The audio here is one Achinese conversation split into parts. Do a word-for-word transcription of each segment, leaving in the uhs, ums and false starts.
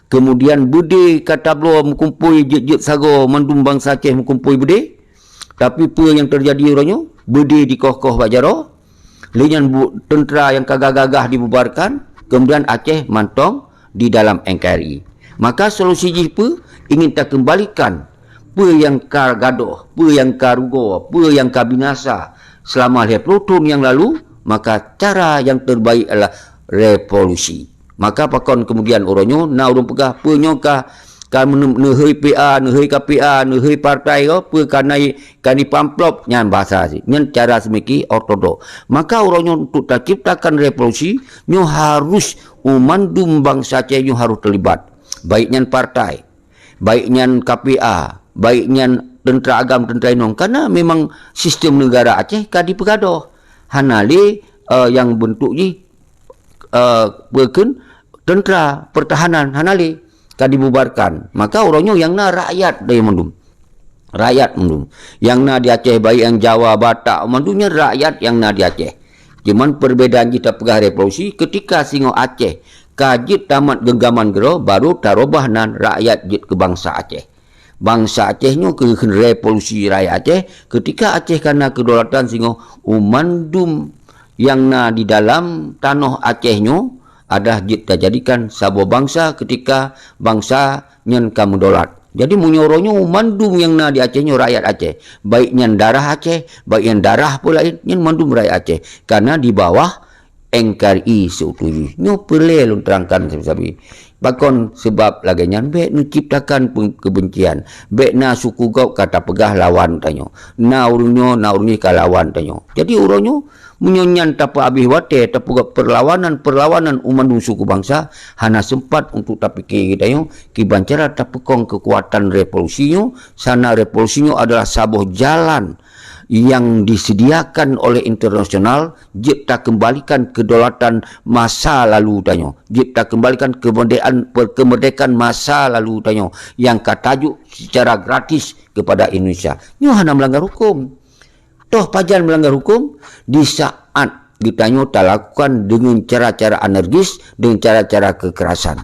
Kemudian beudé ka tabloe meukumpôi jeuet-jeuet sagoe mandum bansa Aceh meukumpôi beudé. Tapi peue nyang teujadi uroe nyoe? Beudé dikoh-koh bak jaroe. Lheueh nyan bu-, teuntera nyang ka gagah-gagah dibubarkan, kemudian Aceh mantong di dalam N K R I. Maka solusi jih peue? Ingin takeumbalikan peue nyang ka gadôh, peue nyang ka rugoe, peue nyang ka binasa selama lhèe ploh thôn nyang lalu, maka cara nyang terbaik adalah revolusi. Maka pakon kemudian uroe nyoe na ureueng peugah, "Peue nyoe ka, ka neuhôi P A, neuhôi K P A, neuhôi partai ko, peue ka na, ka na pamplop?" Nyan bahasa si. Nyan cara seumiki ortodok. Maka uroe nyoe untuk taciptakan revolusi, nyoe harus u mandum bansa Aceh nyoe harus terlibat. Baik nyan partai, baik nyan K P A, baik nyan teuntera agam, teuntera inong. Karena memang sistem negara Aceh ka dipeugadôh. Hana lé, eh, nyang bentuk jih, eh, peue kheun, teuntera pertahanan, hana lé, ka dibubarkan. Maka uroe nyoe nyang na rakyat dari mandum. Rakyat mandum. Nyang na di Aceh, baik nyang Jawa, Batak, mandum nyan rakyat nyang na di Aceh. Cuman perbedaan jih tapeugah revolusi, ketika singoh Aceh ka jeuet tamat genggaman keudroe, baru tarubah nan rakyat jeuet keu bansa Aceh. Bansa Aceh nyoe keu revolusi rakyat Aceh, ketika Aceh ka na kedaulatan singoh u mandum nyang na di dalam tanoh Aceh nyoe adalah jeuet tajadikan saboh bansa ketika bansa nyan ka meudaulat. Jadi meunyoe uroe nyoe mandum nyang na di Aceh nyoe rakyat Aceh, baik nyan darah Aceh, baik nyan darah peue laén, nyan mandum rakyat Aceh. Karena di bawah N K R I seutuju. Nyoe peureulée lôn terangkan sabe-sabe. Pakon? Sebab lagée nyan bék neuciptakan pe-, kebencian. Bék na suku gob ka tapeugah lawan tanyoe. Na ureuëng nyoe, na ureuëng nyoe ka lawan tanyoe. Jadi uroe nyoe, meunyoe nyan tapeuhabéh watée, tapeugah perlawanan-perlawanan u mandum suku bansa, hana sempat untuk tapike geutanyoe kiban cara tapeukong keukuatan revolusi nyoe, sana revolusi nyoe adalah saboh jalan nyang disediakan oleh internasional jeuet takeumbalikan kedaulatan masa lalu tanyoe, jeuet takeumbalikan kemerdekaan, per-, kemerdekaan masa lalu tanyoe nyang ka tajok secara gratis kepada Indonesia. Nyoe hana melanggar hukum. Toh pajan melanggar hukum? Di saat geutanyoe talakukan deungon cara-cara anarkis, deungon cara-cara kekerasan.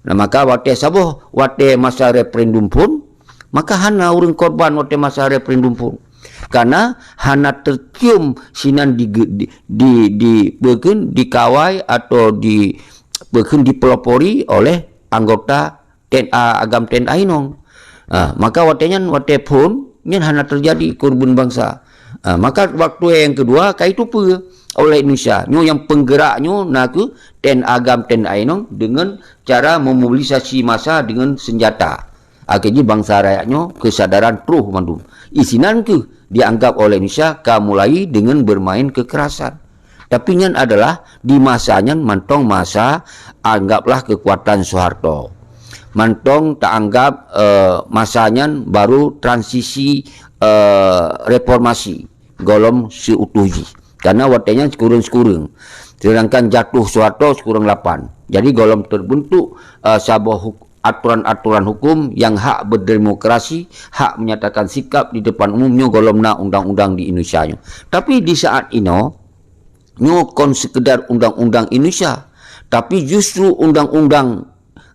Nah, maka watée saboh, watée masa referendum phon, maka hana ureuëng korban watée masa referendum phon. Karena hana teucium sinan di, di, di, di, peue kheun, dikawai atau di, peue kheun, dipelopori oleh anggota T N A agam T N A inong. Ha, maka watée nyan, watée phon, nyan hana teujadi keureubeuen bansa. Ha, maka waktu nyang keudua ka jiteupeue oleh Indonesia. Nyoe nyang penggerak nyoe na kheueh T N A agam T N A inong deungon cara memobilisasi massa deungon senjata. Akhé jih bansa rakyat nyoe keusadaran troh mandum. Isinan kheueh dianggap oleh Indonesia ka mulai deungon bermain kekerasan. Tapi nyan adalah di masa nyan mantong masa anggaplah kekuatan Soeharto. Mantong taanggap, eh, masa nyan baru transisi, eh, reformasi golom seutuh jih. Karena watée nyan sikureueng-sikureueng. Sedangkan jatuh Soeharto sikureueng lapan. Jadi golom terbentuk, eh, saboh huk-, aturan-aturan hukum nyang hak berdemokrasi, hak menyatakan sikap di depan umum nyoe golom na undang-undang di Indonesia nyoe. Tapi di saat inoe, nyoe kon sekedar undang-undang Indonesia, tapi justru undang-undang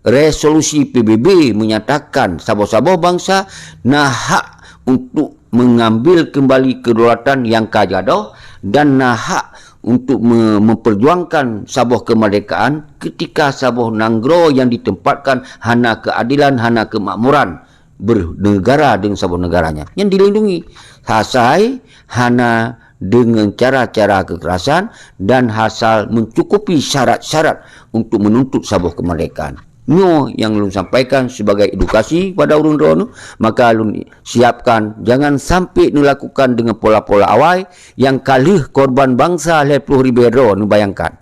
resolusi P B B menyatakan saboh-saboh bansa na hak untuk mengambil kembali kedaulatan nyang ka gadôh dan na hak untuk me-, memperjuangkan saboh kemerdekaan ketika saboh nanggroe nyang ditempatkan hana keadilan, hana kemakmuran bernegara dengan saboh negara nyan. Nyan dilindungi. Asai hana dengan cara-cara kekerasan dan asal mencukupi syarat-syarat untuk menuntut saboh kemerdekaan. Nyoe nyang lôn sampaikan sebagai edukasi pada ureuëng droeneuh, maka lôn siapkan jangan sampai neulakukan dengan pola-pola awai nyang ka lheueh korban bansa lhée ploh ribée droe neubayangkan.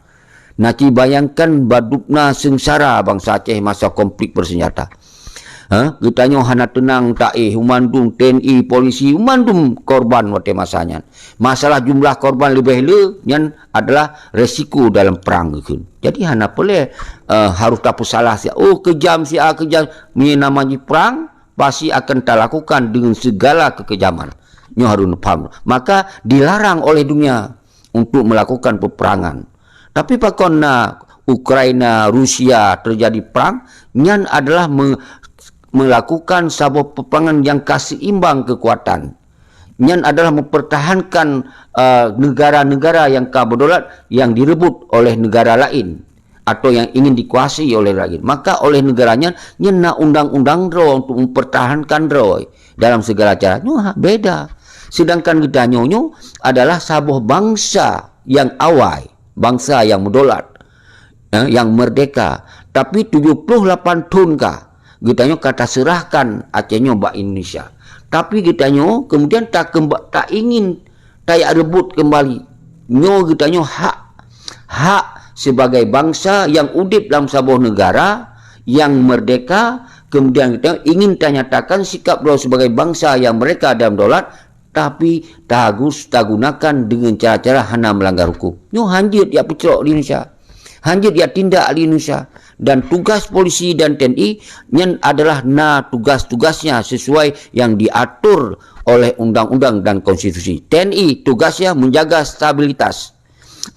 Naci bayangkan badubna seungsara bansa Aceh masa konflik bersenjata. Ha? Geutanyoe hana teunang taéh, mandum T N I, polisi, mandum korban watée masa nyan. Masalah jumlah korban leubeh le nyan adalah resiko dalam perang geukheun. Jadi hana peureulée, eh, harus tapeusalah si A, "Oh, keujam si A, keujam." Meunyoe nama jih perang, pasti akan talakukan dengan segala kekejaman. Nyoe harus neupaham. Maka dilarang oleh dunia untuk melakukan peperangan. Tapi pakon na Ukraina, Rusia terjadi perang, nyan adalah me-, melakukan saboh peperangan nyang ka seimbang kekuatan. Nyan adalah mempertahankan, eh, negara-negara nyang ka berdaulat nyang direbut oleh negara lain atau nyang ingin dikuasai oleh lain. Maka oleh negara nyan, nyan na undang-undang droe untuk mempertahankan droe dalam segala cara. Nyoe ha, beda. Sedangkan geutanyoe nyoe adalah saboh bangsa nyang awai, bangsa nyang mudaulat, eh, nyang merdeka. Tapi tujuh puluh lapan thon ka, geutanyoe ka taseurahkan Aceh nyoe bak Indonesia. Tapi geutanyoe kemudian takemba-, taingin tajak rebot kembali. Nyoe geutanyoe hak, hak sebagai bangsa nyang udeb lam saboh negara nyang merdeka, kemudian geutanyoe ingin tanyatakan sikap droe sebagai bangsa nyang merdeka dan daulat, tapi tagus-, tagunakan deungon cara-cara hana meulanggar huköm. Nyoe hanjeuet jak peucrok di Indonesia. Hanjeuet jak tindak di Indonesia. Dan tugas polisi dan T N I nyan adalah na tugas-tugasnya sesuai nyang diatur oleh undang-undang dan konstitusi. T N I tugasnya menjaga stabilitas.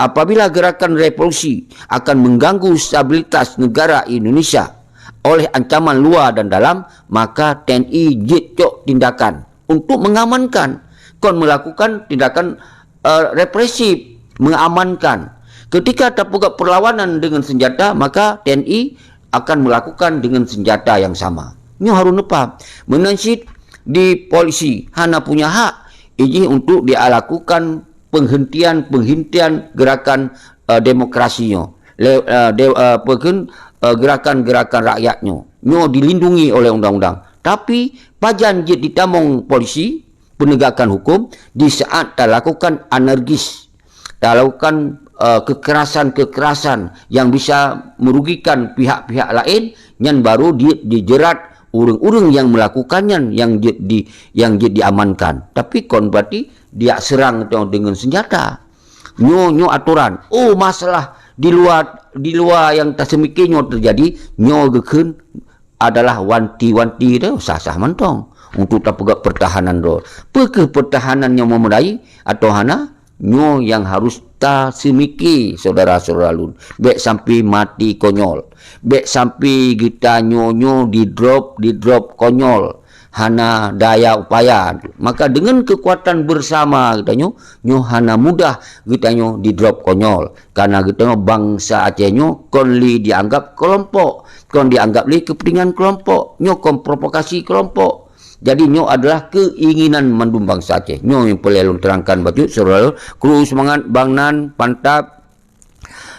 Apabila gerakan revolusi akan mengganggu stabilitas negara Indonesia oleh ancaman luar dan dalam, maka T N I jeuet cok tindakan untuk mengamankan, kon melakukan tindakan, eh, represif, mengamankan. Ketika tapeugah perlawanan dengan senjata, maka T N I akan melakukan dengan senjata yang sama. Nyoe harus neupaham. Meunan cit di polisi hana punya hak ijih untuk dilakukan penghentian-penghentian gerakan, eh, demokrasi nyoe. Le-, eh, de-, eh, apa kheun, eh, gerakan-gerakan rakyat nyoe. Nyoe dilindungi oleh undang-undang. Tapi, pajan jeuet ditamong polisi, penegakan hukum, di saat talakukan anarkis, talakukan, eh, kekerasan-kekerasan yang bisa merugikan pihak-pihak lain, nyan baru di-, dijerat ureuëng-ureuëng yang melakukan nyan yang jeuet di-, yang jeuet diamankan. Tapi kon berarti diak serang tu dengan senjata. Nyoe, nyoe aturan. Oh, masalah di luar, di luar yang taseumiké nyoe terjadi, nyoe geukheun adalah wanti-wanti tu sah-sah mantong untuk tapeugah pertahanan droe. Peu kheueh pertahanan nyang memadai atau hana? Nyoe nyang harus taseumiké, syedara-syedara lôn. Bék sampai mati konyol. Bék sampai geutanyoe nyoe didrop, didrop konyol. Hana daya upaya. Maka dengan kekuatan bersama geutanyoe, nyoe hana mudah geutanyoe didrop konyol. Karena geutanyoe bansa Aceh nyoe kon lé dianggap kelompok, kon dianggap lé kepentingan kelompok. Nyoe kon provokasi kelompok. Jadi nyoe adalah keinginan mandum bansa Aceh. Nyoe nyang peureulée lôn terangkan bacut, syedara lôn. Kru seumangat, Bang Nan, mantap.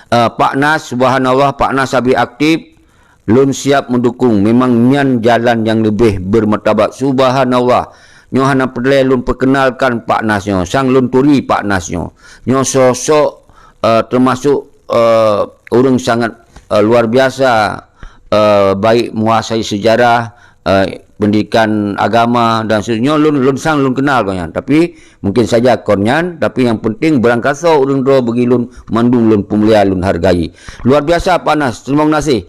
Eh, Pak Nas, subhanallah, Pak Nas habéh aktif. Lôn siap meudukung. Memang nyan jalan nyang leubeh bermartabat. Subhanallah. Nyoe hana peureulée lôn peukeunalkan Pak Nas nyoe. Sang lôn turi Pak Nas nyoe. Nyoe sosok, eh, termasuk, eh, ureuëng sangat, eh, luar biasa, eh, baik menguasai sejarah, eh, pendidikan agama dan seterusnya. Lôn, lôn sang lôn kenal gobnyan. Tapi mungkin saja kon nyan, tapi yang penting beurangkasoe ureuëng droe bagi lôn mandum lôn peumulia, lôn hargai. Luar biasa Pak Nas, terima kasih.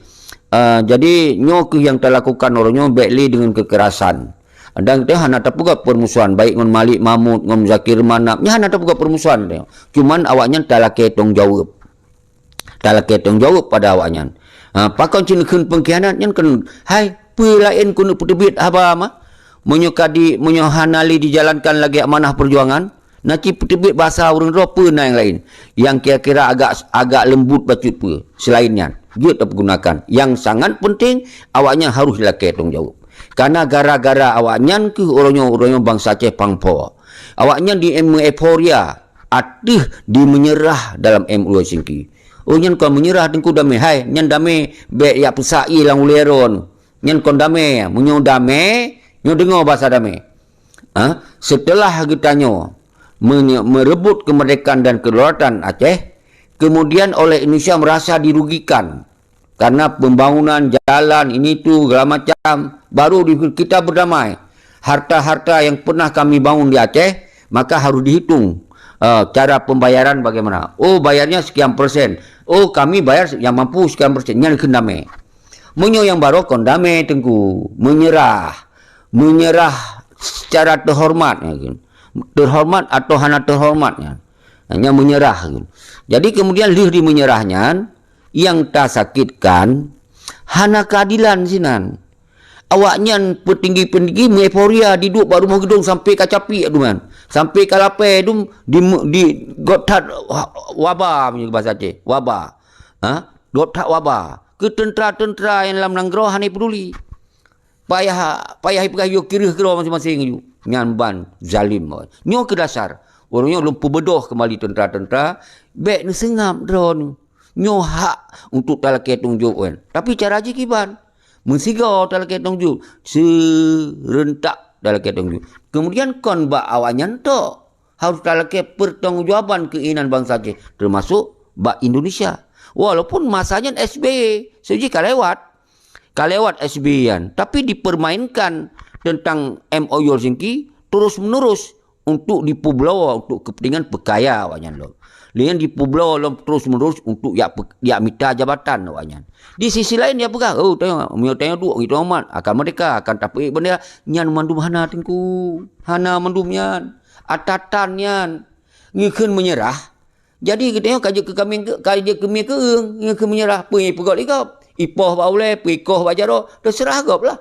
Eh, jadi nyoe kheueh nyang talakukan uroe nyoe bék lé deungon kekerasan. Dan teuh hana tapeugah permusuhan baik ngon Malik Mahmud, ngon Zakir Manaf. Nyan hana tapeugah permusuhan teuh. Cuman awaknyan talakée tanggung jaweueb. Talakée tanggung jaweueb pada awaknyan. Ha, pakon cit neukheun pengkhianat nyan kon hai peue laén keuneuk peuteubiet haba mah. Meunyoe ka di, meunyoe hana lé dijalankan lagée amanah perjuangan, na cit peuteubiet basa ureuëng droe peue na nyang laén. Nyang kira-kira agak, agak leumbut bacut peue selain nyan. Jeuet tapeugunakan. Nyang sangat penting, awaknyan harus lakée tanggung jaweueb. Karena gara-gara awaknyan kheueh uroe nyoe, uroe nyoe bansa Aceh pangpo. Awaknyan di em-, euforia ateueh di menyerah dalam M U Helsinki. Oh, nyan kon menyerah Teungku damé. Hai, nyan damé bék jak peusak ié lam ulée droe. Nyan kon damé. Meunyoe damé, nyoe deungoe basa damé. Ha? Setelah geutanyoe menye-, merebut kemerdekaan dan kedaulatan Aceh, kemudian oleh Indonesia merasa dirugikan karena pembangunan jalan ini itu segala macam, baru di-, kita berdamai. Harta-harta yang pernah kami bangun di Aceh, maka harus dihitung, eh, cara pembayaran bagaimana. Oh, bayarnya sekian persen. Oh, kami bayar yang mampu sekian persen. Nyan kheun damé. Meunyoe nyang baroe kon damé Teungku, menyerah. Menyerah secara terhormat, ya kan? Terhormat atau hana terhormat, ya. Hanya menyerah, gitu. Jadi kemudian lheueh di menyerah nyan, Nyang tasakitkan, hana keadilan sinan. Awaknyan peutinggi-peutinggi meueuforia diduek bak rumoh geudong sampai ka capiek duman. Sampai ka lapée dum di, di gob that waba, meunyoe bahasa Aceh, waba. Ha? Gob that waba. Keu teuntra-teuntra nyang lam nanggroe hana peduli. Payah, payah ipeugah yoh kireuh keudroe maséng-maséng aju. Nyan ban zalim. Nyoe keu dasar. Ureuëng nyoe lôn peubeudôh keumbali teuntra-teuntra, bék neuseungab droeneuh. Nyoe hak untuk talakée tanggung jaweueb. Tapi cara jih kiban. Meusigoe talakée tanggung jaweueb. Seurentak talakée tanggung jaweueb. Kemudian kon bak awaknyan tok. Harus talakée pertanggungjawaban keuinginan bansa jih, termasuk bak Indonesia. Walaupun masa nyan S B Y, seuji ka lewat. Ka lewat S B Y nyan, tapi dipermainkan tentang M O U Helsinki terus-menerus untuk dipeubloe untuk kepentingan peukaya awaknyan lom. Lé nyan dipeubloe lom terus-menerus untuk yak pe-, yak mita jabatan awaknyan. Di sisi laén dia peugah, "Oh, tanyoe, meunyoe tanyoe duek ngon Teungku Muhammad, akan merdeka, akan tapeuék bendera." Nyan mandum hana, Teungku. Hana mandum nyan. Atatan nyan. Ngeukheun meunyeurah. Jadi geutanyoe ka jeuet keu kami, ka jeuet keu mie keueung, ngeukheun meunyeurah. Peue nyang ipeugöt lé gob? Ipoh bak ulée, peue ikoh bak jaroe, teuseurah gob lah.